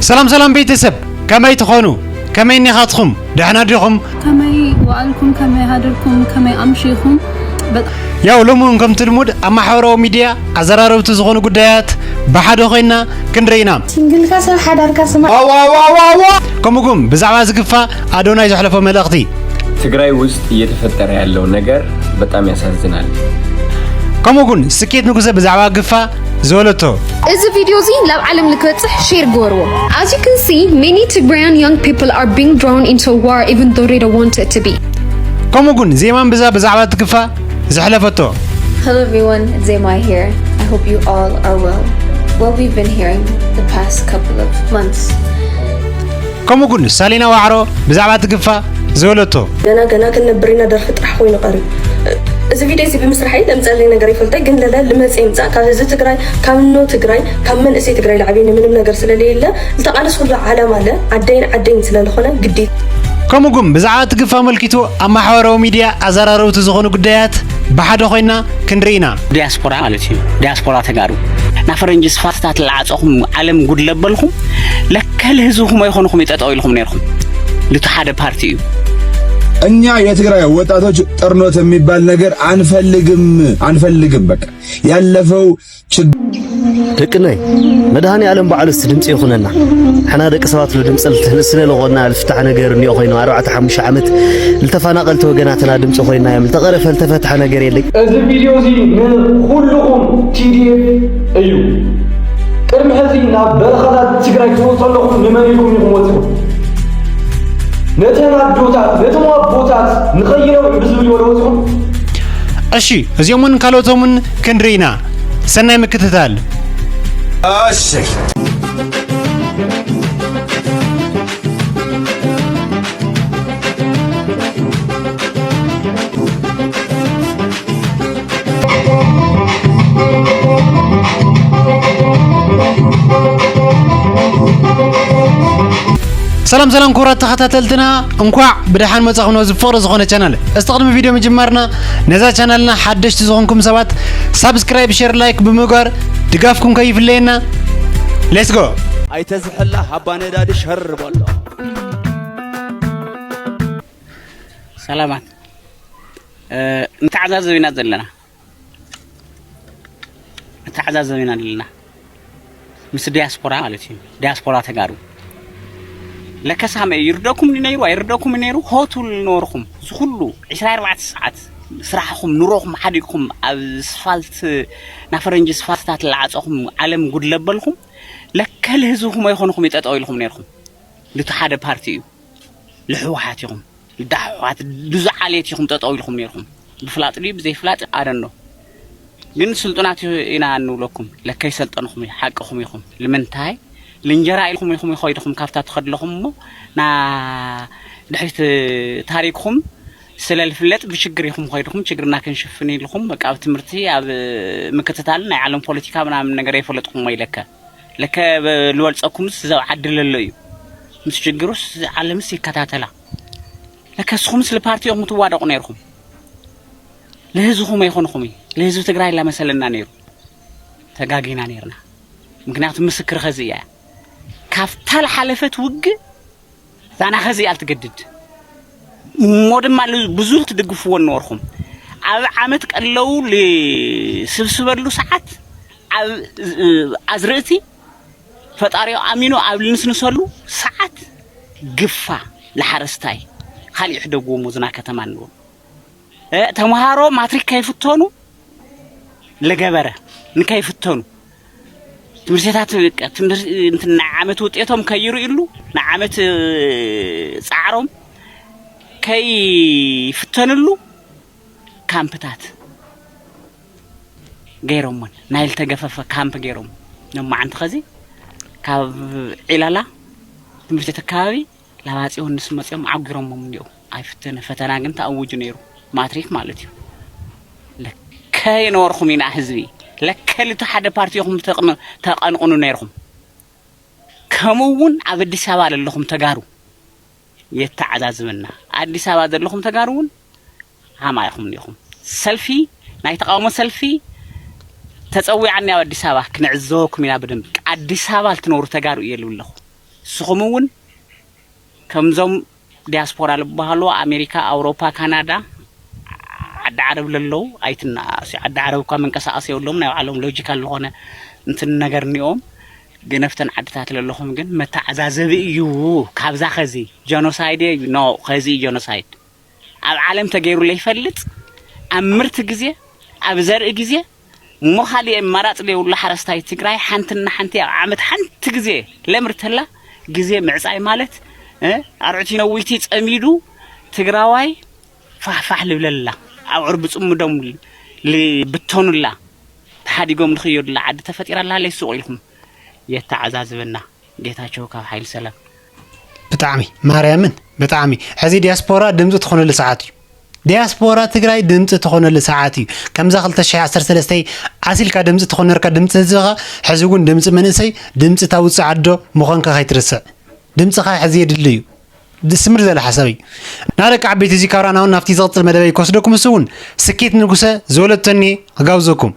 ሰላም ሰላም ቤተሰብ፣ ከመይ ትኾኑ? ከመይ እኒኻትኹም? ደሕና ዲኹም? ከመይ ውዓልኩም? ከመይ ሃደርኩም? ከመይ ኣምሺኹም? በጣም ያው ሎሚ እውን ከምቲ ልሙድ ኣብ ማሕበራዊ ሚድያ ኣዘራረብቲ ዝኾኑ ጉዳያት ብሓደ ኮይና ክንርኢ ኢና። ሲንግልካ ሰብ ሓዳርካ ስማ። ከምኡ እውን ብዛዕባ ዝግፋ ኣዶናይ ዘሕለፎ መልእኽቲ። ትግራይ ውስጥ እየተፈጠረ ያለው ነገር በጣም ያሳዝናል። ከምኡ እውን ስኬት ንጉሰ ብዛዕባ ግፋ ዝበለቶ። እዚ ቪድዮ እዚ ናብ ዓለም ንክበፅሕ ሼር ግበርዎ። As you can see, many Tigrayan young people are being drawn into a war even though they don't want it to be. ከምኡ እውን ዜማን ብዛ ብዛዕባ ትግፋ ዘሕለፈቶ። Hello everyone, it's Zemai here. I hope you all are well. What we've been hearing the past couple of months. ከምኡ እውን ሳሊና ዋዕሮ ብዛዕባ ትግፋ ዝበለቶ። ገና ገና ክንነብር ኢና ደርፊ ጥራሕ ኮይኑ ቀርዩ። እዚ ቪድዮ እዚ ብምስራሐይ ለምፀለይ ነገር ይፈልጠ ግን ለለ ልመፀ ይምፃእ ካብ ህዝቢ ትግራይ ካብ ኖ ትግራይ ካብ መንእሰይ ትግራይ ላዕቢ ንምንም ነገር ስለለየለ ዝተቃለስኩሉ ዓላማ ኣለ ዓደይን ዓደይን ስለዝኾነ ግዴታ ከምኡ እውን ብዛዕባ ትግፋ ኣመልኪቱ ኣብ ማሕበራዊ ሚድያ ኣዘራረብቲ ዝኾኑ ጉዳያት ብሓደ ኮይና ክንርኢ ኢና። ዲያስፖራ ማለት እዩ። ዲያስፖራ ተጋሩ ናብ ፈረንጂ ስፋትታት ለዓፀኹም ዓለም ጉድ ለበልኩም ለከ ልህዝብኹም ኣይኾንኹም ይጠጠው ኢልኹም ነርኹም። ልቱ ሓደ ፓርቲ እዩ። እኛ የትግራይ ወጣቶች ጥርኖት የሚባል ነገር አንፈልግም አንፈልግም። በቃ ያለፈው ችግ ደቅነይ መድሃኒ ኣለም ባዕሉ እስቲ ድምፂ ይኹነና። ሕና ደቂ ሰባት ሉ ድምፂ ልትህልስነ ለኾና ልፍታሕ ነገር እኒኦ ኮይኑ ኣርባዕተ ሓሙሽተ ዓመት ልተፈናቐልቲ ወገናትና ድምፂ ኮይና እዮም። ልተቐረፈ ልተፈትሐ ነገር የለይ። እዚ ቪድዮ እዚ ንኹልኹም ቲዲኤፍ እዩ። ቅድሚ ሕዚ ናብ በረኻታት ትግራይ ትወፁ ኣለኹም ንመን ኢልኩም ኢኹም ወፂኹም? ነተን ኣዶታት ነቶም ኣቦታት ንኸይነብዑ ብዝብል ወደ ወፂኹም? እሺ እዚኦምን ካልኦቶምን ክንርኢ ኢና። ሰናይ ምክትታል። እሺ ሰላም ሰላም ክቡራት ተኸታተልትና እንኳዕ ብደሓን መጻኹም ነዚ ፍቕሪ ዝኾነ ቻናል። እስቲ ቅድሚ ቪድዮ ምጅማርና ነዛ ቻናልና ሓደሽቲ ዝኾንኩም ሰባት ሳብስክራይብ፣ ሼር፣ ላይክ ብምግባር ድጋፍኩም ከይፍለየና። ሌትስ ጎ። ኣይተዝሕላ ሃባ ነዳዲ ሸር በሎ። ሰላማት ንተዓዛዘብ ኢና ዘለና። ንተዓዛዘብ ኢና ዘለና ምስ ዲያስፖራ ማለት እዩ። ዲያስፖራ ተጋሩ ለከሳመ ይርደኩም ነይሩ ኣይርደኩም ነይሩ ሆቱ ልነበርኩም ዝኩሉ ዕስራ ኣርባዕተ ሰዓት ስራሕኹም ኑሮኹም ሓዲግኩም ኣብ ስፋልት ናፈረንጂ ስፋልትታት ለዓፀኹም ዓለም ጉድ ለበልኩም ለከ ልህዝብኹም ኣይኮንኹም ይጠጠው ኢልኩም ነይርኩም። ልቱ ሓደ ፓርቲ እዩ። ልሕወሓት ኢኹም ልዳሕወሓት ብዙ ዓሌት ኢኹም ጠጠው ኢልኩም ነይርኩም። ብፍላጥ ድዩ ብዘይፍላጥ ኣደኖ ግን ስልጡናት ኢና እንብለኩም ለከይ ሰልጠንኹም ሓቅኹም ኢኹም። ልምንታይ ልንጀራ ኢልኩም ኢኹም ይኸይድኹም ካብታ ትኸድለኹም እሞ ና ድሕሪት ታሪክኹም ስለ ልፍለጥ ብችግር ኢኹም ኸይድኹም ችግርና ክንሽፍን ኢልኹም በቃ ኣብ ትምህርቲ ኣብ ምክትታልን ናይ ዓለም ፖለቲካ ምናምን ነገር ኣይፈለጥኹም ወይ ለከ ለከ ልበልፀኩምስ ዘው ዓዲ ለሎ እዩ ምስ ችግሩስ ዓለምስ ይከታተላ ለከ እስኹምስ ልፓርቲ ኢኹም ትዋደቑ ነይርኹም ልህዝኹም ኣይኾንኹም እዩ ልህዝቢ ትግራይ ላመሰለና ነይሩ ተጋጊና ነይርና ምክንያቱ ምስክር ኸዚ እያ ካብታ ልሓለፈት ውግእ ዛና ኸዚ ኣልትገድድ እሞ ድማ ብዙህ ትድግፍዎ ነበርኩም ኣብ ዓመት ቀለው ልስብስበሉ ሰዓት ኣብ ኣዝርእቲ ፈጣሪዮ ኣሚኑ ኣብ ልንስንሰሉ ሰዓት ግፋ ለሓረስታይ ካሊእ ሕደግዎ ሞዝና ከተማ ንብል ተምሃሮ ማትሪክ ከይፍተኑ ለገበረ ንከይፍተኑ ትምህርትታት ናይ ዓመት ውጤቶም ከይርእሉ ናይ ዓመት ፃዕሮም ከይፍተንሉ ካምፕታት ገይሮሞን ናይ ልተገፈፈ ካምፕ ገይሮም ሎማዓንቲ ኸዚ ካብ ዒላላ ትምህርቲ ቤት ኣካባቢ ላባፂ ዮሃንስ መፂኦም ዓጒሮሞም እኒኦ ኣይፍተነ ፈተና ግን ተኣውጁ ነይሩ ማትሪክ ማለት እዩ ለከ የነበርኹም ኢና ህዝቢ ለከ ልቱ ሓደ ፓርቲ ኢኹም ተቐንቕኑ ነይርኹም ከምኡ እውን ኣብ ኣዲስ ኣበባ ለለኹም ተጋሩ የተዓዛዝበና ኣዲስ ኣበባ ዘለኹም ተጋሩ እውን ሃማ ኢኹም እኒኹም ሰልፊ ናይ ተቃውሞ ሰልፊ ተፀዊዓኒ ኣብ ኣዲስ ኣበባ ክንዕዘበኩም ኢና ብደንብ ኣዲስ ኣበባ ልትነብሩ ተጋሩ እየ ልብለኹ ንስኹም እውን ከምዞም ዲያስፖራ ዝበሃሉ ኣሜሪካ፣ ኣውሮፓ፣ ካናዳ፣ ዓዲ ዓረብ ለለዉ ኣይትነኣኣሱ። ዓዲ ዓረብ እኳ መንቀሳቐሲ የብሎም፣ ናይ ባዕሎም ሎጂካል ዝኾነ እንትን ነገር እኒኦም። ግን ኣብተን ዓድታት ለለኹም ግን መተዓዛዘቢ እዩ። ካብዛ ኸዚ ጀኖሳይድ እዩ። ኖ፣ ኸዚ እዩ ጀኖሳይድ። ኣብ ዓለም ተገይሩ ለይፈልጥ፣ ኣብ ምርቲ ግዜ፣ ኣብ ዘርኢ ግዜ እሞ ካሊእ ኣማራፂ ለይብሉ ሓረስታይ ትግራይ ሓንትና ሓንቲ ኣብ ዓመት ሓንቲ ግዜ ለምር ተላ ግዜ ምዕፃይ ማለት፣ እ፣ ኣርዑቲ ነዊቲ ፀሚዱ ትግራዋይ ፋሕፋሕ ልብለላ፣ ኣብዑር ብፅምዶም ልብተኑላ፣ ተሓዲጎም ልኽየዱላ ዓዲ ተፈጢራላ። ለይስቑ ኢልኩም የተዓዛዝበና ጌታቸው ካብ ሓይሊ ሰላም። ብጣዕሚ ማርያምን፣ ብጣዕሚ። ሕዚ ዲያስፖራ ድምፂ ትኾነሉ ሰዓት እዩ። ዲያስፖራ ትግራይ ድምፂ ትኾነሉ ሰዓት እዩ። ከምዛ ክልተ ሽሕ ዓሰርተ ሰለስተ ዓሲልካ ድምፂ ትኾነርካ ድምፂ ህዝብኻ፣ ሕዚ እውን ድምፂ መንእሰይ፣ ድምፂ እታ ውፅእ ዓዶ ምዃንካ ከይትርስዕ። ድምፅኻ ሕዚ የድሊ እዩ። ስምር ዘለ ሓሳብ እዩ። ናደቂ ዓበይቲ እዚ ካራና እውን ናብቲ ዝቕፅል መደበይ ክወስደኩም፣ እሱ እውን ስኬት ንጉሰ ዝወለተኒ ክጋብዘኩም።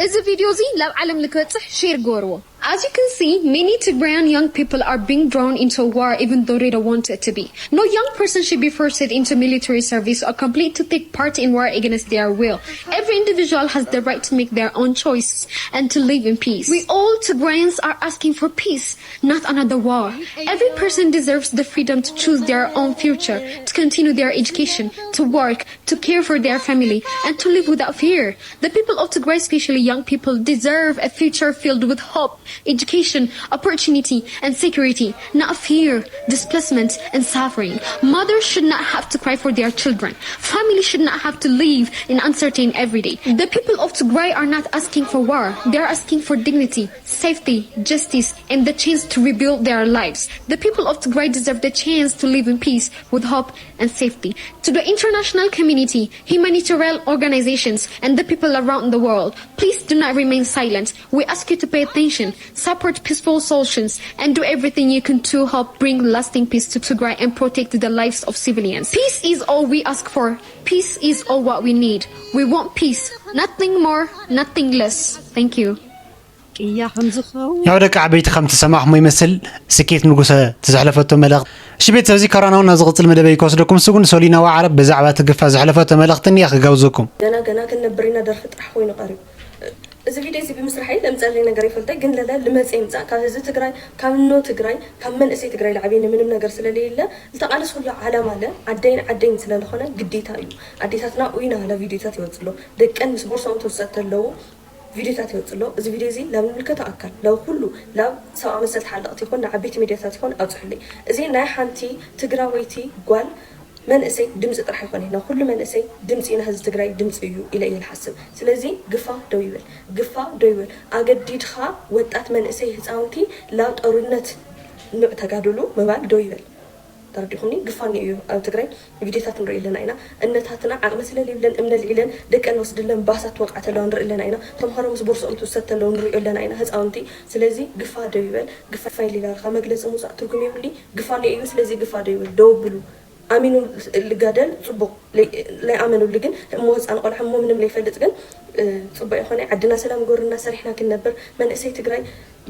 እዚ ቪድዮ እዚ ናብ ዓለም ንክበፅሕ ሼር ግበርዎ። As you can see, many Tigrayan young people are being drawn into a war even though they don't want it to be. No young person should be forced into military service or compelled to take part in war against their will. Every individual has the right to make their own choice and to live in peace. We all Tigrayans are asking for peace, not another war. Every person deserves the freedom to choose their own future, to continue their education, to work, to care for their family, and to live without fear. The people of Tigray, especially young people, deserve a future filled with hope, education, opportunity, and security, not fear, displacement, and suffering. Mothers should not have to cry for their children. Families should not have to live in uncertain every day. The people of Tigray are not asking for war. They are asking for dignity, safety, justice, and the chance to rebuild their lives. The people of Tigray deserve the chance to live in peace, with hope, and safety. To the international community, humanitarian organizations, and the people around the world, please do not remain silent. We ask you to pay attention, support peaceful solutions, and do everything you can to help bring lasting peace to Tigray and protect the lives of civilians. Peace is all we ask for. Peace is all what we need. We want peace. Nothing more, nothing less. Thank you. ያው ደቂ ዓበይቲ ከም ትሰማዕኹሞ ይመስል ስኬት ንጉሰ ትዘሕለፈቶ መልእኽቲ። እሺ ቤተሰብ፣ እዚ ካራና እውን ናብ ዝቕፅል መደበይ ክወስደኩም ስጉን ሶሊና ዋዓረብ ብዛዕባ ትግፋ ዘሕለፈቶ መልእኽቲ እኒኣ ክጋብዘኩም። ገና ገና ክንነብር ኢና ደርፊ ጥራሕ ኮይኑ ቀርዩ። እዚ ቪድዮ እዚ ብምስራሐይ ለምፀለይ ነገር ይፈልጠ ግን ለለ ልመፀ ይምፃእ ካብ ህዝቢ ትግራይ ካብ ኖ ትግራይ ካብ መንእሰይ ትግራይ ላዕበይ ንምንም ነገር ስለለየለ ዝተቃለስኩሉ ዓላማ ለ ዓደይን ዓደይን ስለለኾነ ግዴታ እዩ። ኣዴታትና ኡይ ናሃላ ቪድዮታት ይወፅሎ ደቀን ምስ ቦርሳኦም ተውሰድ ተለዉ ቪድዮታት ይወፅሎ። እዚ ቪድዮ እዚ ላብ ንምልከቶ ኣካል ላብ ኩሉ ላብ ሰብኣ መሰል ተሓለቕቲ ይኹን ንዓበይቲ ሚድያታት ይኹን ኣብፅሑለይ። እዚ ናይ ሓንቲ ትግራወይቲ ጓል መንእሰይ ድምፂ ጥራሕ ኣይኮነ ናይ ኩሉ መንእሰይ ድምፂ እዩ ናይ ህዝቢ ትግራይ ድምፂ እዩ ኢለ እየ ዝሓስብ። ስለዚ ግፋ ደው ይበል ግፋ ደው ይበል ኣገዲድኻ ወጣት መንእሰይ ህፃውንቲ ላብ ጦርነት ንዕ ተጋድሉ ምባል ደው ይበል። ተረዲኹኒ ግፋ እኒኦ እዩ ኣብ ትግራይ ቪድዮታት ንርኢ ኣለና ኢና እነታትና ዓቕሚ ስለለይብለን እምነ ኣልዒለን ደቀን ወስድለን ባሳት ትወቕዓ ተለዋ ንርኢ ኣለና ኢና ተምሃሮ ምስ ቦርስኦም ትውሰድ ተለዉ ንሪኦ ኣለና ኢና ህፃውንቲ ስለዚ ግፋ ደው ይበል ግፋ ይበል ኢልካ መግለፂ ምውፃእ ትርጉም የብሉይ ግፋ እኒኦ እዩ ስለዚ ግፋ ደው ይበል ደው ኣብሉ ኣሚኑ ልጋደል ፅቡቕ ለይኣመንሉ ግን እሞ ህፃን ቆልዓ እሞ ምንም ለይፈልጥ ግን ፅቡቕ ይኾነ ዓድና ሰላም ጎርና ሰሪሕና ክንነብር መንእሰይ ትግራይ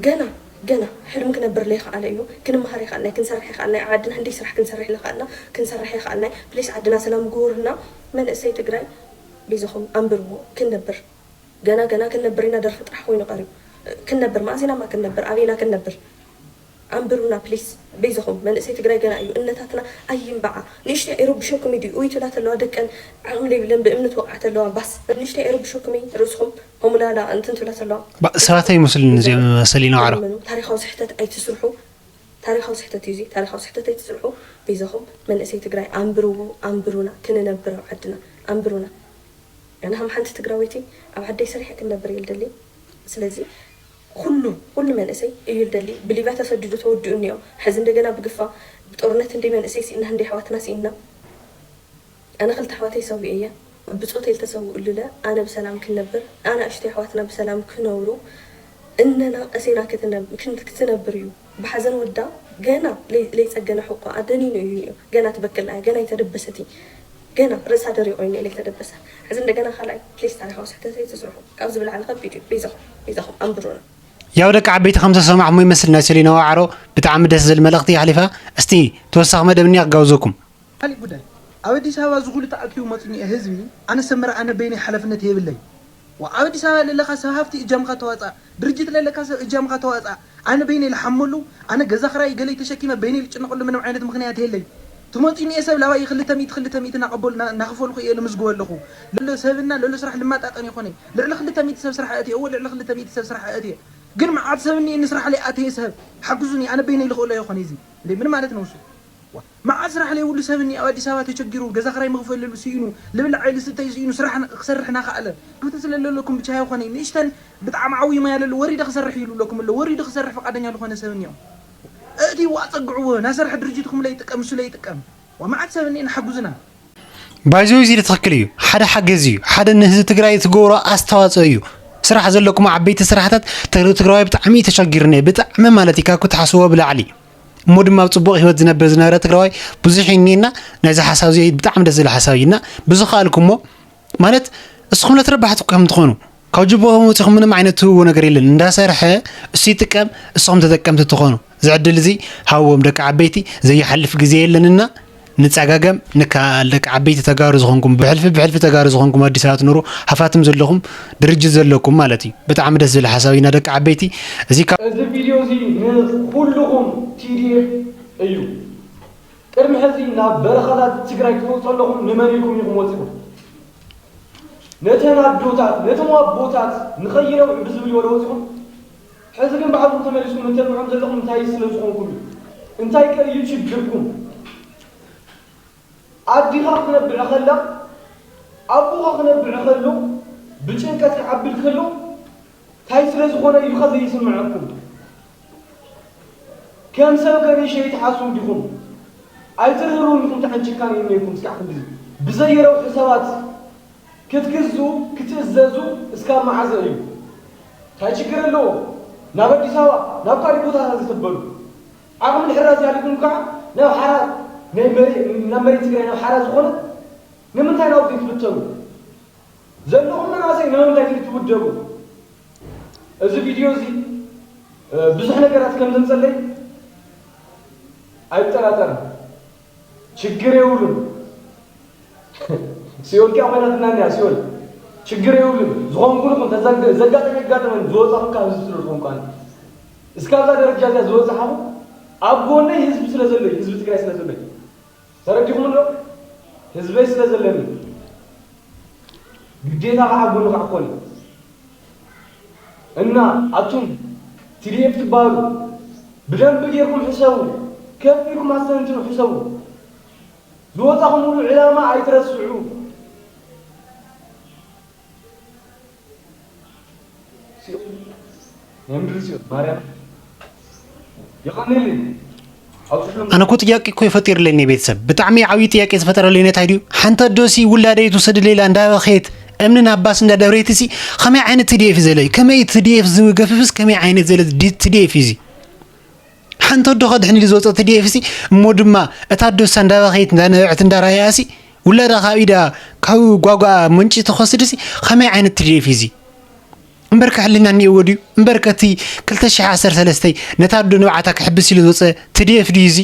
ገና ገና ሕልም ክነብር ለይኸኣለ እዩ ክንመሃር ይኸኣልና ክንሰርሕ ይኸኣልና ኣብ ዓድና ክንደይ ስራሕ ክንሰርሕ ለኸኣልና ክንሰርሕ ይኸኣልና ፕሊስ ዓድና ሰላም ጎርና መንእሰይ ትግራይ በይዛኹም ኣንብርዎ ክንነብር ገና ገና ክንነብር ኢና ደርፊ ጥራሕ ኮይኑ ቀርዩ ክንነብር መኣስ ኢናማ ክንነብር ኣበይና ክንነብር ኣንብሩና ፕሊስ በይዛኹም መንእሰይ ትግራይ ገና እዩ እነታትና ኣይንባዓ ንእሽተይ ኣይረብሸኩም እዩ ድዩ ኡይ ትብላ ተለዋ ደቀን ዓቕሚ ዘይብለን ብእምኒ ትወቕዓ ተለዋ ባስ ንእሽተይ ኣይረብሸኩም እዩ ርእስኹም ሆሙላላ እንትን ትብላ ተለዋ ሰባት ኣይመስሉን እዚኦም ሰሊና ዋዕሮ ታሪኻዊ ስሕተት ኣይትስርሑ ታሪኻዊ ስሕተት እዩ እዚ ታሪኻዊ ስሕተት ኣይትስርሑ በይዛኹም መንእሰይ ትግራይ ኣንብርዎ ኣንብሩና ክንነብር ኣብ ዓድና ኣንብሩና ኣነ ከም ሓንቲ ትግራወይቲ ኣብ ዓደይ ሰሪሐ ክነብር እየ ዝደሊ ስለዚ ኩሉ ኩሉ መንእሰይ እዩ ዝደሊ ብሊብያ ተሰዲዱ ተወዲኡ እኒኦ ሕዚ እንደገና ብግፋ ብጦርነት እንደ መንእሰይ ስኢና እንደ ኣሕዋትና ስኢና ኣነ ክልተ ኣሕዋተይ ሰዊኤ እየ ብፆተይ ዝተሰውእሉ ለ ኣነ ብሰላም ክነብር ኣናእሽተይ ኣሕዋትና ብሰላም ክነብሩ እነናቀሰ ኢና ክትነብር እዩ ብሓዘን ወዳ ገና ለይፀገነ ሕቆኣ ደኒኑ እዩ እኒኦ ገና ትበክል ኣያ ገና ኣይተደበሰት እያ ገና ርእሳ ደሪቑ እዩ እኒኦ ለይተደበሰ ሕዚ እንደገና ካልኣይ ፕሊስ ታሪኻዊ ስሕተት ኣይትስርሑ ካብዚ ብላዕሊ ከቢድ እዩ በይዛኹም በይዛኹም ኣንብሩና ያው ደቂ ዓበይቲ ከም ተሰማዕኹም ይመስል ናይ ሰሊና ዋዕሮ ብጣዕሚ ደስ ዝብል መልእኽቲ ኣሕሊፋ። እስቲ ተወሳኺ መደብ እኒኣ ክጋብዘኩም። ካሊእ ጉዳይ ኣብ ኣዲስ ኣበባ እዚ ኩሉ ተኣኪቡ መፂኡ እኒኦ ህዝቢ ኣነ ሰብ ምርኣይ ኣነ በይነይ ሓላፍነት የብለይ። ኣብ ኣዲስ ኣበባ ለለኻ ሰብ ሃፍቲ እጃምካ ተዋፃእ፣ ድርጅት ለለካ ሰብ እጃምካ ተዋፃእ። ኣነ በይነይ ልሓመሉ ኣነ ገዛ ክራይ ገለይ ተሸኪመ በይነይ ልጭነቐሉ ምንም ዓይነት ምኽንያት የለይ። ትመፂኡ እኒኦ ሰብ ላባይ ክልተ ሚእቲ ክልተ ሚእቲ እናቐበሉ እናኸፈልኩ እየ ልምዝግቦ ኣለኹ። ለሎ ሰብና ለሎ ስራሕ ልማጣጠን ይኾነ ልዕሊ ክልተ ሚእቲ ሰብ ስራሕ ኣእትየ እወ ልዕሊ ክልተ ሚእቲ ሰብ ስራሕ ኣእትየ። ግን መዓት ሰብ እኒኤኒ ስራሕ ለይኣተየ ሰብ ሓግዙኒ ኣነ በይነይ ልኽእሎ ኣይኾነ እዚ እንዴ ምን ማለት ነው እሱ? መዓት ስራሕ ለይብሉ ሰብ እኒኤ ኣብ ኣዲስ ኣበባ ተቸጊሩ ገዛ ክራይ መኽፈልሉ ስኢኑ ልብላዕ ልስተይ ስኢኑ ስራሕ ክሰርሕ ናኸኣለ ክብቲ ስለለለኩም ብቻ ኣይኾነ ንእሽተን ብጣዕሚ ዓብዩ ማይ ኣለሉ ወሪደ ክሰርሕ ኢሉ ኣለኩም ኣሎ ወሪዱ ክሰርሕ ፈቃደኛ ዝኾነ ሰብ እኒኦ። እእትይዎ ኣፀግዕዎ ናሰርሐ ድርጅትኩም ለይጥቀም እሱ ለይጥቀም። መዓት ሰብ እኒኤ ንሓጉዝና። ባይዘው እዚ ትኽክል እዩ። ሓደ ሓገዝ እዩ። ሓደ ንህዝቢ ትግራይ ትገብሮ ኣስተዋፅኦ እዩ። ስራሕ ዘለኩም ዓበይቲ ስራሕታት ትግ- ትግራዋይ ብጣዕሚ እዩ ተሸጊርኒ ብጣዕሚ ማለት እዩ ካብ ክትሓስቦ ብላዕሊ እሞ ድማ ኣብ ፅቡቕ ህይወት ዝነብር ዝነበረ ትግራዋይ ብዙሕ እኒና ናይዚ ሓሳብ እዚ ብጣዕሚ ደስ ዝብል ሓሳብ እዩና ብዝኸኣልኩሞ ማለት እስኹም ለትረባሕቲ ከም ትኾኑ ካብ ጅቦኹም ወፂኹም ምንም ዓይነት ትህብዎ ነገር የለን እንዳሰርሐ እሱ ይጥቀም እስኹም ተጠቀምቲ ትኾኑ እዚ ዕድል እዚ ሃዎም ደቂ ዓበይቲ ዘይሓልፍ ግዜ የለንና ንፀጋገም ንከኣል ደቂ ዓበይቲ ተጋሩ ዝኾንኩም ብሕልፊ ብሕልፊ ተጋሩ ዝኾንኩም ኣዲስ ኣበባ ትነሩ ሃፋትም ዘለኹም ድርጅት ዘለኩም ማለት እዩ ብጣዕሚ ደስ ዝብል ሓሳብ ኢና ደቂ ዓበይቲ እዚ ካብ እዚ ቪድዮ እዚ ንኹልኹም ቲ ዲ ኤፍ እዩ። ቅድሚ ሕዚ ናብ በረኻታት ትግራይ ክትወፁ ኣለኹም ንመን ኢልኩም ኢኹም ወፂኹም? ነተን ኣዶታት ነቶም ኣቦታት ንኸይነብዑ ብዝብል ወረ ወፂኹም። ሕዚ ግን ባዕልኹም ተመሊስኩም እተንብዖም ዘለኹም እንታይ ስለ ዝኾንኩም እዩ? እንታይ ከ እዩ ችግርኩም? ኣዲኻ ክነብዕ ከላ ኣቦኻ ክነብዕ ከሎ ብጭንቀት ክዓብል ከሎ ታይ ስለ ዝኾነ እዩ ኸ ዘይስምዐኩም? ከም ሰብ ከ ንእሽተይ ትሓስቡ ዲኹም? ኣይትርህሩን ኢኹም ተዓን ጭካኔ እኒኤኩም እስካዕ ክንድዚ ብዘየረብሑ ሰባት ክትግዝኡ ክትእዘዙ እስካብ መዓዘ እዩ? ታይ ችግር ኣለዎ ናብ ኣዲስ ኣበባ ናብ ካሊእ ቦታታት ዝተበሉ ዓቕሚ ድሕር ራስ ያለኩም ከዓ ናብ ሓራ ናይ መሬት ናብ መሬት ትግራይ ናብ ሓራ ዝኾነ ንምንታይ ናብኡ ዘይትብተኑ ዘለኹም መናእሰይ ንምንታይ ዘይትውደቡ እዚ ቪድዮ እዚ ብዙሕ ነገራት ከም ዘምፀለይ ኣይጠራጠርን ችግር የብሉን ሲኦል ኪያ ኮይናትና እኒኣ ሲኦል ችግር የብሉን ዝኾንኩን ይኹን ዘጋጠመ ይጋጠመን ዝወፃኹ ካብ ህዝቢ ስለ ዝኾንኩ ኣነ እስካብዛ ደረጃ እዚኣ ዝበፅሓኹ ኣብ ጎነይ ህዝቢ ስለ ዘሎ እዩ ህዝቢ ትግራይ ስለ ዘሎ እዩ ተረዲኹም ኣሎ ህዝበይ ስለ ዘለኒ ግዴታ ከዓ ጎኑ ከዓ ክኾን እዩ እና ኣቱም ቲ ዲ ኤፍ ትበሃሉ ብደንቢ ጌርኩም ሕሰቡ ከፍ ኢልኩም ኣስተንትኑ ሕሰቡ ዝወፃኹምሉ ዕላማ ኣይትረስዑ ናይ ምድሪ ሲኦል ማርያም የቐንየለይ ኣነ እኮ ጥያቄ እኮ ይፈጢርለይ እኔ ቤተሰብ ብጣዕሚ ዓብዪ ጥያቄ ዝፈጠረለይ እንታይ ድዩ ሓንቲ ኣዶ ሲ ውላደይ ትውሰድለይ ኢላ እንዳበኸየት እምኒ ናብ ባስ እንዳደብረየት ሲ ከመይ ዓይነት ትዲኤፍ እዩ ዘሎ እዩ ከመይ ትዲኤፍ ዝገፍፍስ ከመይ ዓይነት ዘሎ ትዲኤፍ እዩ እዚ ሓንቲ ኣዶ ከድሕን ኢሉ ዝወፀ ትዲኤፍ ሲ እሞ ድማ እታ ኣዶ ሳ እንዳበኸየት እንዳነበዐት እንዳረኣያ ሲ ውላዳ ካብ ኢዳ ካብ ጓጓ መንጭ ተኸስድሲ ከመይ ዓይነት ትድኤፍ እዩ እዚ? እምበርከ ሕልና እኒኤዎ ድዩ? እምበርከ እቲ ክልተ ሽሕ ዓሰርተ ሰለስተ ነታ ኣዶ ንብዓታ ክሕብስ ኢሉ ዝወፀ ትድኤፍ ድዩ እዚ?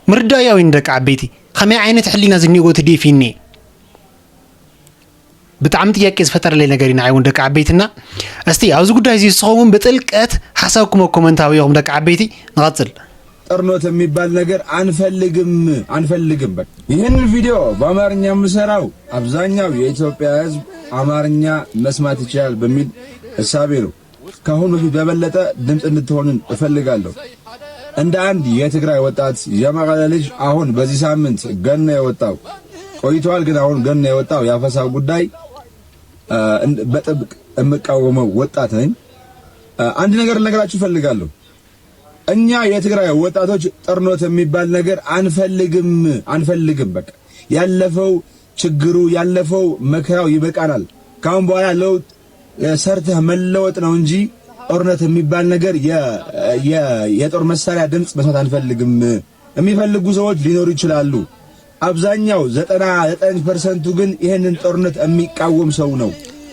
ምርዳእ ያው ንደቂ ዓበይቲ ከመይ ዓይነት ሕሊና ዝኒኤዎ ትድኤፍ እዩ እኒኤ? ብጣዕሚ ጥያቄ ዝፈጠረለይ ነገር እዩ ንዓይ እውን ደቂ ዓበይትና። እስቲ ኣብዚ ጉዳይ እዚ ንስኹም እውን ብጥልቀት ሓሳብኩም ኣብ ኮመንት ሃብዮም ደቂ ዓበይቲ። ንቐፅል። ጦርነት የሚባል ነገር አንፈልግም አንፈልግም በቃ። ይህን ቪዲዮ በአማርኛ የምሰራው አብዛኛው የኢትዮጵያ ህዝብ አማርኛ መስማት ይችላል በሚል እሳቤ ነው። ከአሁን በፊት በበለጠ ድምፅ እንድትሆኑን እፈልጋለሁ። እንደ አንድ የትግራይ ወጣት የመቀለ ልጅ አሁን በዚህ ሳምንት ገኖ የወጣው ቆይቷል፣ ግን አሁን ገኖ የወጣው የአፈሳው ጉዳይ በጥብቅ የምቃወመው ወጣት ነኝ። አንድ ነገር ልነግራችሁ እፈልጋለሁ። እኛ የትግራይ ወጣቶች ጦርነት የሚባል ነገር አንፈልግም አንፈልግም። በቃ ያለፈው ችግሩ ያለፈው መከራው ይበቃናል። ከአሁን በኋላ ለውጥ ሰርተህ መለወጥ ነው እንጂ ጦርነት የሚባል ነገር የጦር መሳሪያ ድምፅ መስማት አንፈልግም። የሚፈልጉ ሰዎች ሊኖሩ ይችላሉ። አብዛኛው ዘጠና ዘጠኝ ፐርሰንቱ ግን ይህንን ጦርነት የሚቃወም ሰው ነው።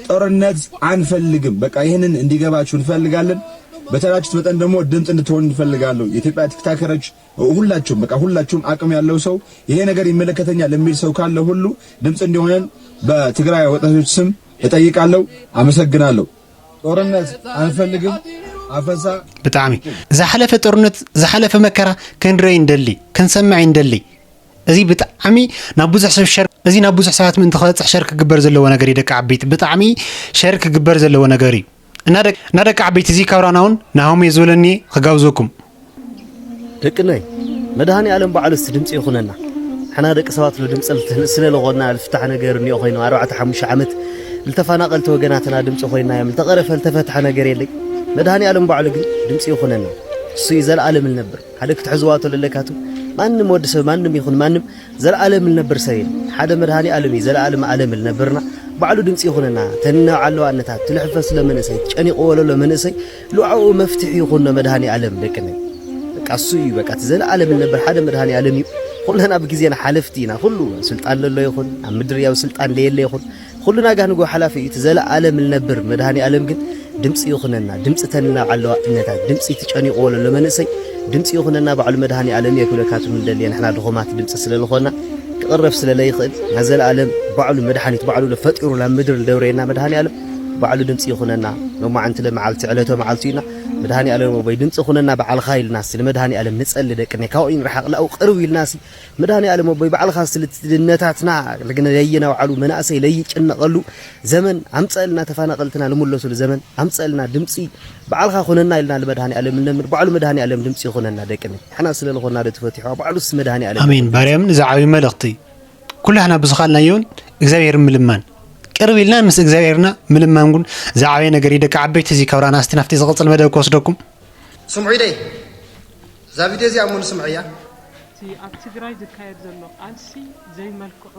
ጦርነት አንፈልግም። በቃ ይህንን እንዲገባችሁ እንፈልጋለን። በተራችሁት መጠን ደግሞ ድምፅ እንድትሆኑ እንፈልጋለሁ። የኢትዮጵያ ቲክታከሮች ሁላችሁም፣ በቃ ሁላችሁም አቅም ያለው ሰው፣ ይሄ ነገር ይመለከተኛል የሚል ሰው ካለ ሁሉ ድምፅ እንዲሆነን በትግራይ ወጣቶች ስም እጠይቃለሁ። አመሰግናለሁ። ጦርነት አንፈልግም። አፈሳ ብጣዕሚ ዝሓለፈ ጦርነት ዝሓለፈ መከራ ክንርኢ እንደሊ ክንሰምዕ እንደሊ። እዚ ብጣዕሚ ናብ ብዙሕ ሰብ ሸር እዚ ናብ ብዙሕ ሰባት ምእንቲ ክበፅሕ ሸር ክግበር ዘለዎ ነገር እዩ። ደቂ ዓበይቲ ብጣዕሚ ሸር ክግበር ዘለዎ ነገር እዩ። እና ደቂ ዓበይቲ እዚ ካብራና እውን ናሆም እየ ዝበለኒ ክጋብዘኩም። ደቅነይ መድሃኒ ኣለም ባዕሉ እስቲ ድምፂ ይኹነና። ሕና ደቂ ሰባት ሎ ድምፂ ስለ ዝኾንና ልፍታሕ ነገር እኒኦ ኮይኑ ኣርባዕተ ሓሙሽተ ዓመት ልተፋናቐልቲ ወገናትና ድምፂ ኮይና እዮም። ልተቐረፈ ልተፈትሐ ነገር የለይ። መድሃኒ ኣለም ባዕሉ ግን ድምፂ ይኹነና። እሱ እዩ ዘለኣለም ልነብር። ሓደ ክትሕዝዋ ተለለካቱ ማንም ወዲ ሰብ ማንም ይኹን ማንም ዘለኣለም ልነብር ሰብ የለ። ሓደ መድሃኒ ኣለም እዩ ዘለኣለም ኣለም ልነብርና። ባዕሉ ድምፂ ይኹነና። ተንነብዓለዋ እነታት ትልሕፈ ስለ መንእሰይ ትጨኒቕዎ ለሎ መንእሰይ ልዓኡ መፍትሒ ይኹኖ መድሃኒ ኣለም ደቅነይ። በቃ እሱ እዩ በቃ እቲ ዘለኣለም ልነብር ሓደ መድሃኒ ኣለም እዩ። ኩልና ብግዜና ሓለፍቲ ኢና። ኩሉ ስልጣን ለሎ ይኹን ኣብ ምድሪ ያው ስልጣን ለየለ ይኹን ኩሉ ናጋ ንጎ ሓላፊ እዩ። እቲ ዘለኣለም ልነብር መድሃኒ ኣለም ግን ድምፂ ይኹነና። ድምፂ ተንና ዓለዋ እነታት ድምፂ ትጨኒቕዎ ለሎ መንእሰይ ድምፂ ይኹነና። ባዕሉ መድሃኒ ኣለም እየ ክብለካ ትምንደል እየ። ንሕና ድኹማት ድምፂ ስለ ዝኾና ክቕረፍ ስለ ለይኽእል ናብ ዘለኣለም ባዕሉ መድሓኒት ባዕሉ ለፈጢሩ ናብ ምድር ልደብረየና መድሃኒ ኣለም ባዕሉ ድምፂ ይኹነና። ሎማዓንቲ ለመዓልቲ ዕለተ መዓልቱ ኢና። መድሃኒ ኣለም ኣቦይ ድምፂ ኩነና ባዕልኻ ኢልና ሲ ንመድሃኒ ኣለም ንፀሊ ደቅነይ ካብኡ ይንርሓቕ ላኡ ቅርብ ኢልና ሲ መድሃኒ ኣለም ኣቦይ ባዕልኻ ሲ ልትድነታትና ለይነውዓሉ መናእሰይ ለይጭነቐሉ ዘመን ኣምፀእልና ተፋናቐልትና ልምለሱሉ ዘመን ኣምፀእልና ድምፂ ባዕልኻ ኩነና ኢልና ልመድሃኒ ኣለም እነምር ባዕሉ መድሃኒ ኣለም ድምፂ ይኹነና ደቅነይ ሕና ስለ ልኾና ዶ ተፈቲሕዋ ባዕሉስ መድሃኒ ኣለም ኣሜን ባርያምን ዝዓብዩ መልእኽቲ ኩላህና ብዝኻልናዮን እግዚኣብሔር ምልማን ቅርብ ኢልና ምስ እግዚኣብሔርና ምልማን እውን ዝዓበየ ነገር እዩ። ደቂ ዓበይቲ እዚ ካብ ራና እስቲ ናብቲ ዝቕፅል መደብ ክወስደኩም። ስምዑ ኢደይ እዛ ቪድዮ እዚኣ እሞ ንስምዐያ። እቲ ኣብ ትግራይ ዝካየድ ዘሎ ቃልሲ ዘይመልክዑ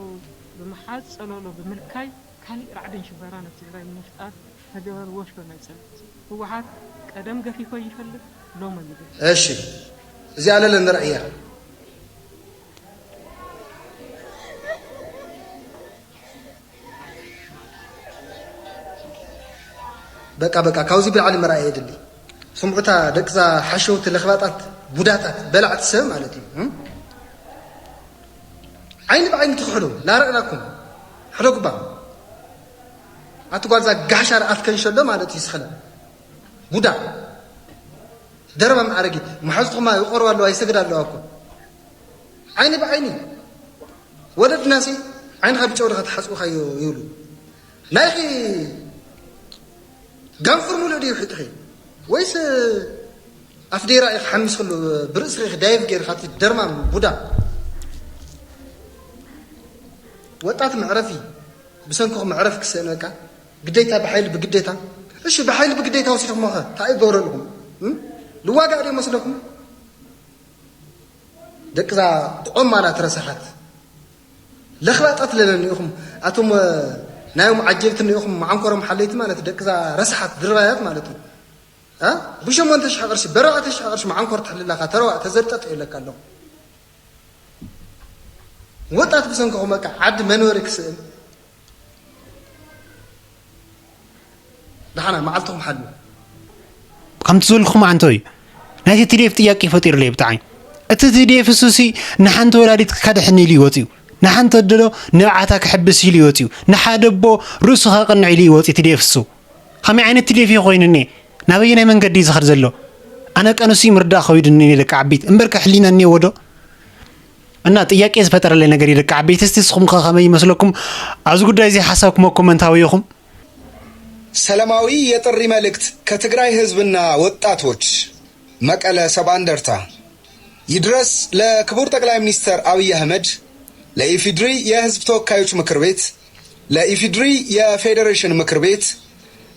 ብምሓዝ ፀለሎ ብምልካይ ካሊእ ራዕድን ሽበራን ኣብ ትግራይ ንምፍጣር ተገበርዎ ሽበርና ይፀልእ። ህወሓት ቀደም ገፊፎ ይፈልጥ ሎሚ ይብል። እሺ እዚኣ ለለ ንርኣያ። በቃ በቃ ካብዚ ብላዕሊ ምርኣይ የድሊ። ስምዑታ ደቅዛ ሓሸውቲ ለኽባጣት ቡዳታት በላዕቲ ሰብ ማለት እዩ። እም? ዓይኒ ብዓይኒ ትኽሕሉ ላረእናኩም ሕደጉባ። ኣቲ ጓልዛ ጋሻ ርኣት ከንሸሎ ማለት እዩ ስኸለ ቡዳ ደረባ ማዕረጊ መሓዝኩማ ይቆርባ ኣለዋ ይሰግድ ኣለዋ እኮ ዓይኒ ብዓይኒ ወለድናሲ ዓይንኻ ብጨው ዲኻ ትሓፅብኻዮ ይብሉ ናይኺ ጋንፍር ሙሉእ ድዩ ሒጥኺ ወይስ ኣፍዴራ ኢኺ ሓሚስ ከሎ ብርእስኺ ኢኺ ዳይቭ ገይርካ እቲ ደርማም ቡዳ ወጣት መዕረፊ ብሰንክኹም መዕረፊ ክስእን በቃ ግዴታ ብሓይሊ ብግዴታ እሺ ብሓይሊ ብግዴታ ወሲድኹም ኸ እንታይ ይገብረልኹም ልዋጋእ ድዩ መስለኩም ደቅዛ ቆማላት ረሳሓት ለኽባጣት ለለ እኒኢኹም ኣቶም ናዮም ዓጀብቲ እኒኢኹም መዓንኮሮም ሓለይቲ ማለት ደቅዛ ረሳሓት ድርባያት ማለት እዩ እ ብሸሞንተ ሽሕ ቅርሺ በረባዕተ ሽሕ ቅርሺ መዓንኮር ትሕልላኻ ተረዋ ተዘርጠጥ የለካ ኣለኹ ወጣት ብሰንክኹም በቃ ዓዲ መንበሪ ክስእን ደሓና መዓልትኹም ሓልዉ። ከምቲ ዝበልኩም ኣንቶ እዩ ናይቲ ቲዲኤፍ ጥያቄ ፈጢሩለይ ብጣዕሚ እቲ ቲዲኤፍ እሱሲ ንሓንቲ ወላዲት ከድሕን ኢሉ ይወፅዩ ንሓንቲ ኣደሎ ንብዓታ ክሕብስ ኢሉ ይወፅዩ ንሓደ ኣቦ ርእሱ ከቕንዕ ኢሉ ይወፅዩ ቲዲኤፍ እሱ ከመይ ዓይነት ቲዲኤፍ እዩ ኮይኑ እኔ ናበየናይ መንገዲ እዩ ዝኸድ ዘሎ ኣነ ቀንሱ ምርዳእ ከቢዱኒ እኔ ደቂ ዓቢት እምበርከ ሕሊና እኔዎ ዶ እና ጥያቄ ዝፈጠረለይ ነገር እዩ ደቂ ዓበይቲ እስቲ ንስኹም ከ ከመይ ይመስለኩም ኣብዚ ጉዳይ እዚ ሓሳብ ክመኩም እንታዊ ኢኹም ሰላማዊ የጥሪ መልእክት ከትግራይ ህዝብና ወጣቶች መቀለ ሰብዓ እንደርታ ይድረስ ለክቡር ጠቅላይ ሚኒስተር አብይ አህመድ ለኢፊድሪ የህዝብ ተወካዮች ምክር ቤት ለኢፊድሪ የፌዴሬሽን ምክር ቤት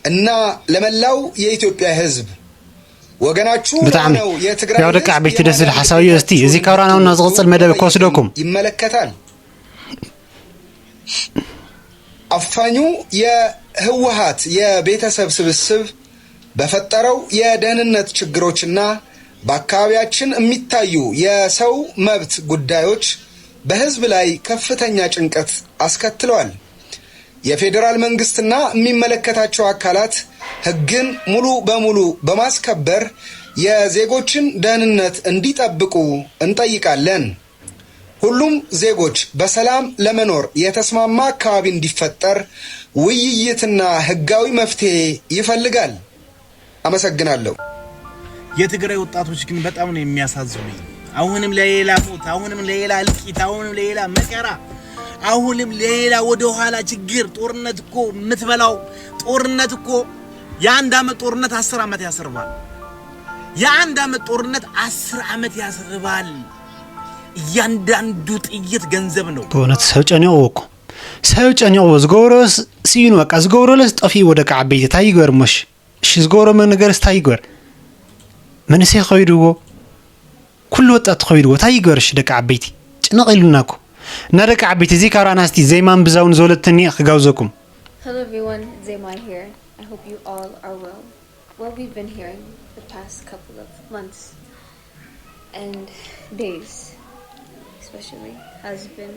እና ለመላው የኢትዮጵያ ህዝብ ወገናችሁ ብጣዕሚ ለሆነው የትግራይ ያው ደቂ ህዝብ ዓበይቲ ደስ ዝብል የማዳን ሓሳብ እዩ። እስቲ እዚ ግዴታችሁ ካብራና እና ዝቕጽል መደብ ክወስደኩም። ይመለከታል። አፋኙ የህወሓት የቤተሰብ ስብስብ በፈጠረው የደህንነት ችግሮችና በአካባቢያችን የሚታዩ የሰው መብት ጉዳዮች በህዝብ ላይ ከፍተኛ ጭንቀት አስከትለዋል። የፌዴራል መንግስትና የሚመለከታቸው አካላት ሕግን ሙሉ በሙሉ በማስከበር የዜጎችን ደህንነት እንዲጠብቁ እንጠይቃለን። ሁሉም ዜጎች በሰላም ለመኖር የተስማማ አካባቢ እንዲፈጠር ውይይትና ሕጋዊ መፍትሄ ይፈልጋል። አመሰግናለሁ። የትግራይ ወጣቶች ግን በጣም ነው የሚያሳዝኑኝ። አሁንም ለሌላ ሞት፣ አሁንም ለሌላ እልቂት፣ አሁንም ለሌላ መከራ፣ አሁንም ለሌላ ወደ ኋላ ችግር። ጦርነት እኮ የምትበላው ጦርነት እኮ የአንድ አመት ጦርነት አስር አመት ያስርባል። የአንድ አመት ጦርነት አስር አመት ያስርባል። እያንዳንዱ ጥይት ገንዘብ ነው። በእውነት ሰብ ጨኒቕዎ እኮ ሰብ ጨኒቕዎ ዝገብሮ ስኢኑ በቃ ዝገብሮ ለስ ጠፊእዎ ደቂ ዓበይቲ እንታይ ይግበር እሞሽ እሺ ዝገብሮ ነገርስ እንታይ ይግበር መንእሰይ ከይድዎ ኩሉ ወጣት ከይድዎ እንታይ ይግበር እሺ ደቂ ዓበይቲ ጭንቕ ኢሉና እኮ እና ደቂ ዓበይቲ እዚ ካብ ራና እስቲ ዘይማን ብዛውን ዘወለትኒ ክጋብዘኩም Hello everyone, it's Zemai here. I hope you all are well. What we've been hearing the past couple of months and days, especially, has been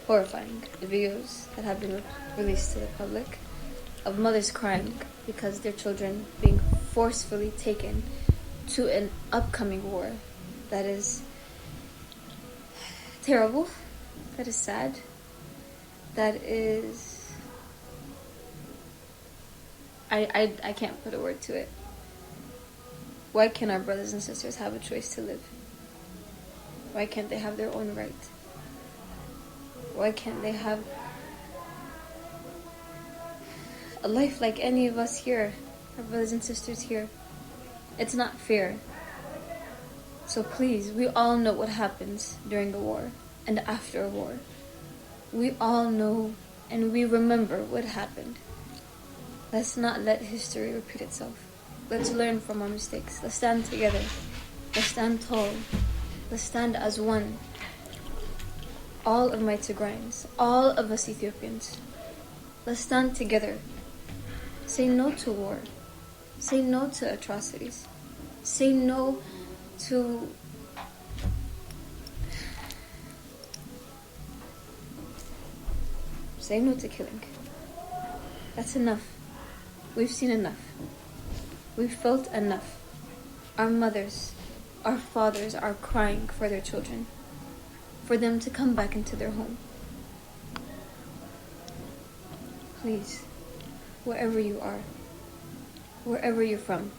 horrifying. The videos that have been re- released to the public of mothers crying because their children being forcefully taken to an upcoming war that is terrible, that is sad, that is I, I, I can't put a word to it. Why can't our brothers and sisters have a choice to live? Why can't they have their own right? Why can't they have a life like any of us here, our brothers and sisters here? It's not fair. So please, we all know what happens during a war and after a war. We all know and we remember what happened. Let's not let history repeat itself. Let's learn from our mistakes. Let's stand together. Let's stand tall. Let's stand as one. All of my Tigrayans, all of us Ethiopians, let's stand together. Say no to war. Say no to atrocities. Say no to Say no to killing. That's enough. We've seen enough. We've felt enough. Our mothers, our fathers are crying for their children, for them to come back into their home. Please, wherever you are, wherever you're from,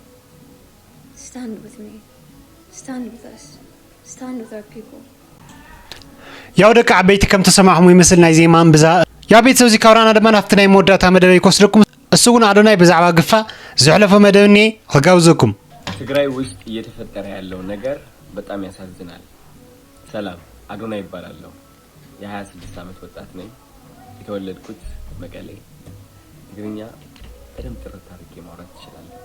stand with me. Stand with us. Stand with our people. ያው ደቂ ዓበይቲ ከም ተሰማዕኹም ይመስል ናይ ዜማ እምብዛ ያው ቤተሰብ እዚ ካብራና ድማ ናብቲ ናይ መወዳእታ መደበይ ክወስደኩም እሱ እውን ኣዶናይ ብዛዕባ ግፋ ዘሕለፎ መደብ እኔ ክጋብዘኩም ትግራይ ውስጥ እየተፈጠረ ያለው ነገር በጣም ያሳዝናል። ሰላም፣ አዶናይ ይባላለሁ። የ26 ዓመት ወጣት ነኝ። የተወለድኩት መቀሌ። ትግርኛ በደንብ ጥርት አድርጌ ማውራት እችላለሁ።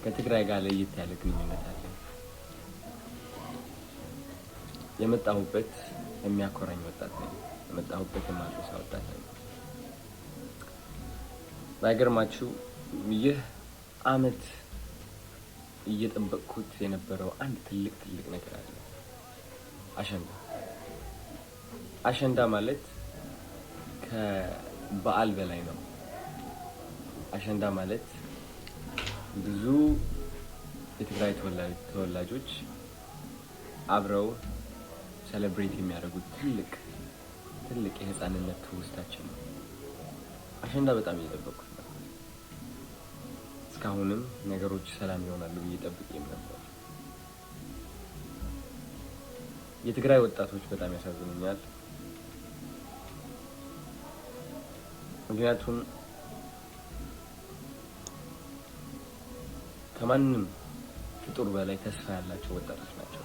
ከትግራይ ጋር ለየት ያለ ግንኙነት አለኝ። የመጣሁበት የሚያኮራኝ ወጣት ነኝ። የመጣሁበት የማልረሳ ወጣት ነኝ። ባይገርማችሁ ይህ አመት እየጠበቅኩት የነበረው አንድ ትልቅ ትልቅ ነገር አለ። አሸንዳ። አሸንዳ ማለት ከበዓል በላይ ነው። አሸንዳ ማለት ብዙ የትግራይ ተወላ- ተወላጆች አብረው ሰለብሬት የሚያደርጉት ትልቅ ትልቅ የህፃንነት ትውስታችን ነው። አሸንዳ በጣም እየጠበቅኩት ነበር። እስካሁንም ነገሮች ሰላም ይሆናሉ ብዬ ጠብቄም ነበር። የትግራይ ወጣቶች በጣም ያሳዝኑኛል። ምክንያቱም ከማንም ፍጡር በላይ ተስፋ ያላቸው ወጣቶች ናቸው።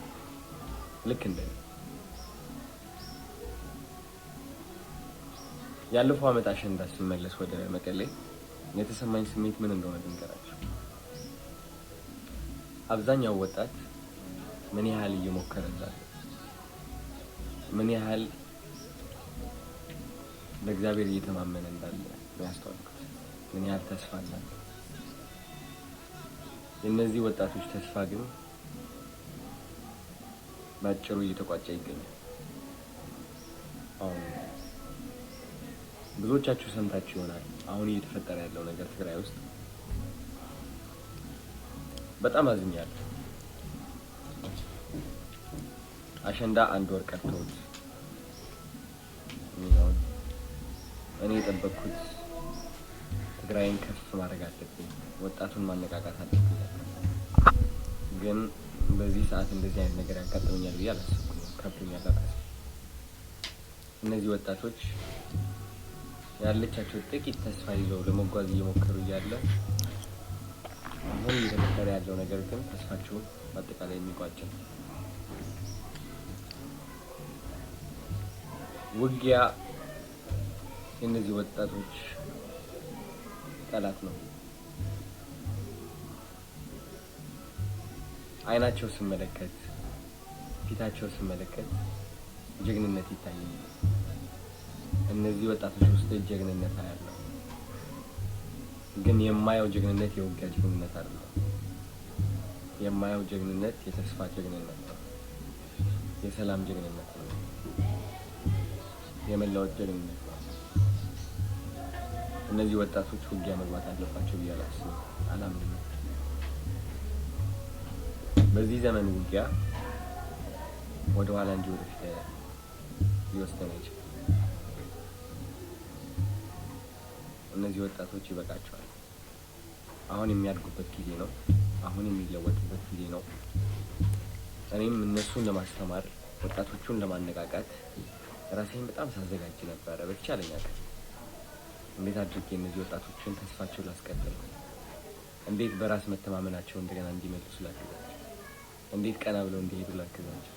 ልክ እንደ ያለፈው አመት አሸንዳ ስመለስ ወደ መቀሌ የተሰማኝ ስሜት ምን እንደሆነ ልንገራችሁ። አብዛኛው ወጣት ምን ያህል እየሞከረ እንዳለ፣ ምን ያህል በእግዚአብሔር እየተማመነ እንዳለ ነው ያስተዋልኩት። ምን ያህል ተስፋ እንዳለ። የእነዚህ ወጣቶች ተስፋ ግን በአጭሩ እየተቋጨ ይገኛል። አሁን ብዙዎቻችሁ ሰምታችሁ ይሆናል አሁን እየተፈጠረ ያለው ነገር ትግራይ ውስጥ። በጣም አዝኛለሁ። አሸንዳ አንድ ወር ቀርቶት የሚለውን እኔ የጠበቅኩት ትግራይን ከፍ ማድረግ አለብኝ፣ ወጣቱን ማነቃቃት አለብኝ ነበር። ግን በዚህ ሰዓት እንደዚህ አይነት ነገር ያጋጥመኛል ብዬ አላሰብኩም። ከብዶኛል ራሴ። እነዚህ ወጣቶች ያለቻቸው ጥቂት ተስፋ ይዘው ለመጓዝ እየሞከሩ እያለ አሁን እየተፈጠረ ያለው ነገር ግን ተስፋቸውን በአጠቃላይ የሚቋጭ ነው። ውጊያ የእነዚህ ወጣቶች ጠላት ነው። አይናቸው ስመለከት፣ ፊታቸው ስመለከት ጀግንነት ይታየኛል። እነዚህ ወጣቶች ውስጥ ጀግንነት አያለሁ። ግን የማየው ጀግንነት የውጊያ ጀግንነት አይደለም። የማየው ጀግንነት የተስፋ ጀግንነት ነው። የሰላም ጀግንነት ነው። የመለወጥ ጀግንነት ነው። እነዚህ ወጣቶች ውጊያ መግባት አለባቸው ብዬ አላስብም፣ አላምንም። በዚህ ዘመን ውጊያ ወደ ኋላ እንጂ ወደፊት ሊወስደን አይችልም። እነዚህ ወጣቶች ይበቃቸዋል። አሁን የሚያድጉበት ጊዜ ነው። አሁን የሚለወጡበት ጊዜ ነው። እኔም እነሱን ለማስተማር፣ ወጣቶቹን ለማነቃቃት ራሴን በጣም ሳዘጋጅ ነበረ። በተቻለኝ አቅም እንዴት አድርጌ እነዚህ ወጣቶችን ተስፋቸውን ላስቀጥል፣ እንዴት በራስ መተማመናቸው እንደገና እንዲመልሱ ላግዛቸው፣ እንዴት ቀና ብለው እንዲሄዱ ላግዛቸው፣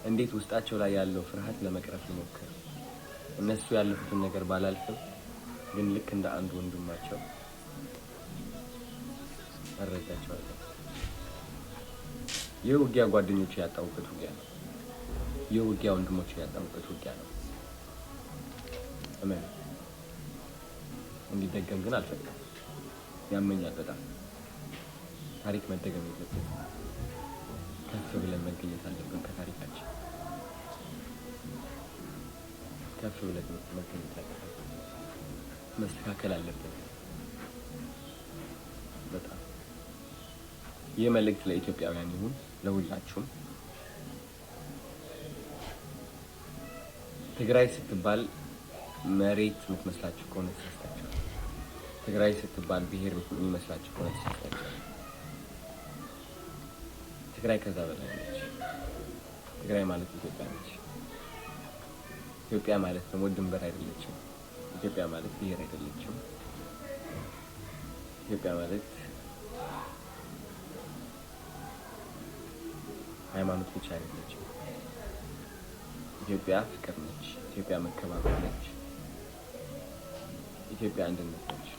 እንዴት ውስጣቸው ላይ ያለው ፍርሃት ለመቅረፍ ልሞክር። እነሱ ያለፉትን ነገር ባላልፍም፣ ግን ልክ እንደ አንድ ወንድማቸው እረዳቸዋለሁ። ይህ ውጊያ ጓደኞቼ ያጣሁበት ውጊያ ነው። ይህ ውጊያ ወንድሞቼ ያጣሁበት ውጊያ ነው። እመን፣ እንዲደገም ግን አልፈቅድም። ያመኛል በጣም። ታሪክ መደገም የለበትም። ከፍ ብለን መገኘት አለብን ከታሪካችን። ከፍ ብለን መገኘት አለብን። መስተካከል አለበት በጣም። ይህ መልእክት ለኢትዮጵያውያን ይሁን፣ ለሁላችሁም። ትግራይ ስትባል መሬት የምትመስላችሁ ከሆነ ተሳስታችኋል። ትግራይ ስትባል ብሔር የሚመስላችሁ ከሆነ ተሳስታችኋል። ትግራይ ከዛ በላይ ነች። ትግራይ ማለት ኢትዮጵያ ነች። ኢትዮጵያ ማለት ደግሞ ድንበር አይደለችም። ኢትዮጵያ ማለት ብሔር አይደለችም። ኢትዮጵያ ማለት ሃይማኖት ብቻ አይደለችም። ኢትዮጵያ ፍቅር ነች። ኢትዮጵያ መከባበር ነች። ኢትዮጵያ አንድነት ነች።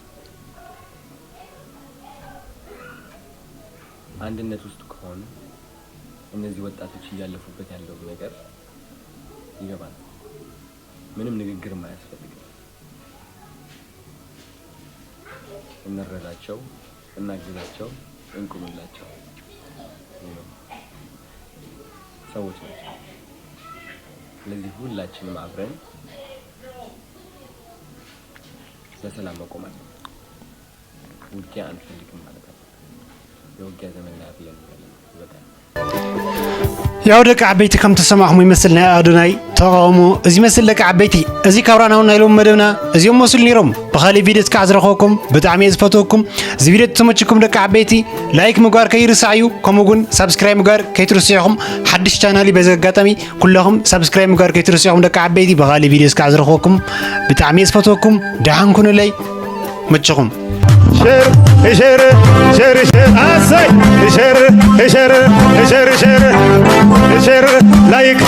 አንድነት ውስጥ ከሆነ እነዚህ ወጣቶች እያለፉበት ያለው ነገር ይገባል። ምንም ንግግር አያስፈልግም። እንረዳቸው፣ እናግዛቸው፣ እንቁምላቸው። ይህ ነው። ሰዎች ናቸው። ስለዚህ ሁላችንም አብረን ለሰላም መቆም አለብን። ውጊያ አንፈልግም ማለት ነው። የውጊያ ዘመን ላይ አይደለንም ያለነው። ይበቃል። ያው ደቂ ዓበይቲ ከም ተሰማዕኹም ይመስል ናይ ኣዶናይ ተቓውሞ እዚ መስል ደቂ ዓበይቲ። እዚ ካብ ራናውን ናይ ሎሚ መደብና እዚኦም መስሉ ነይሮም። ብኻሊእ ቪድዮ እስካዕ ዝረኸብኩም ብጣዕሚ እየ ዝፈትወኩም። እዚ ቪድዮ ተመችኩም ደቂ ዓበይቲ ላይክ ምግባር ከይርሳዕ እዩ። ከምኡ እውን ሳብስክራይብ ምግባር ከይትርስዑ ኢኹም። ሓድሽ ቻናል እዩ። በዚ ኣጋጣሚ ኩለኹም ሳብስክራይብ ምግባር ከይትርስዑ ኢኹም ደቂ ዓበይቲ። ብኻሊእ ቪድዮ እስካዕ ዝረኸብኩም ብጣዕሚ እየ ዝፈትወኩም። ደሓን ኩኑለይ። መቸኹም። ሸር ሸር ሸር ሸር ኣሰይ ሸር ሸር ሸር ሸር ሸር ላይክ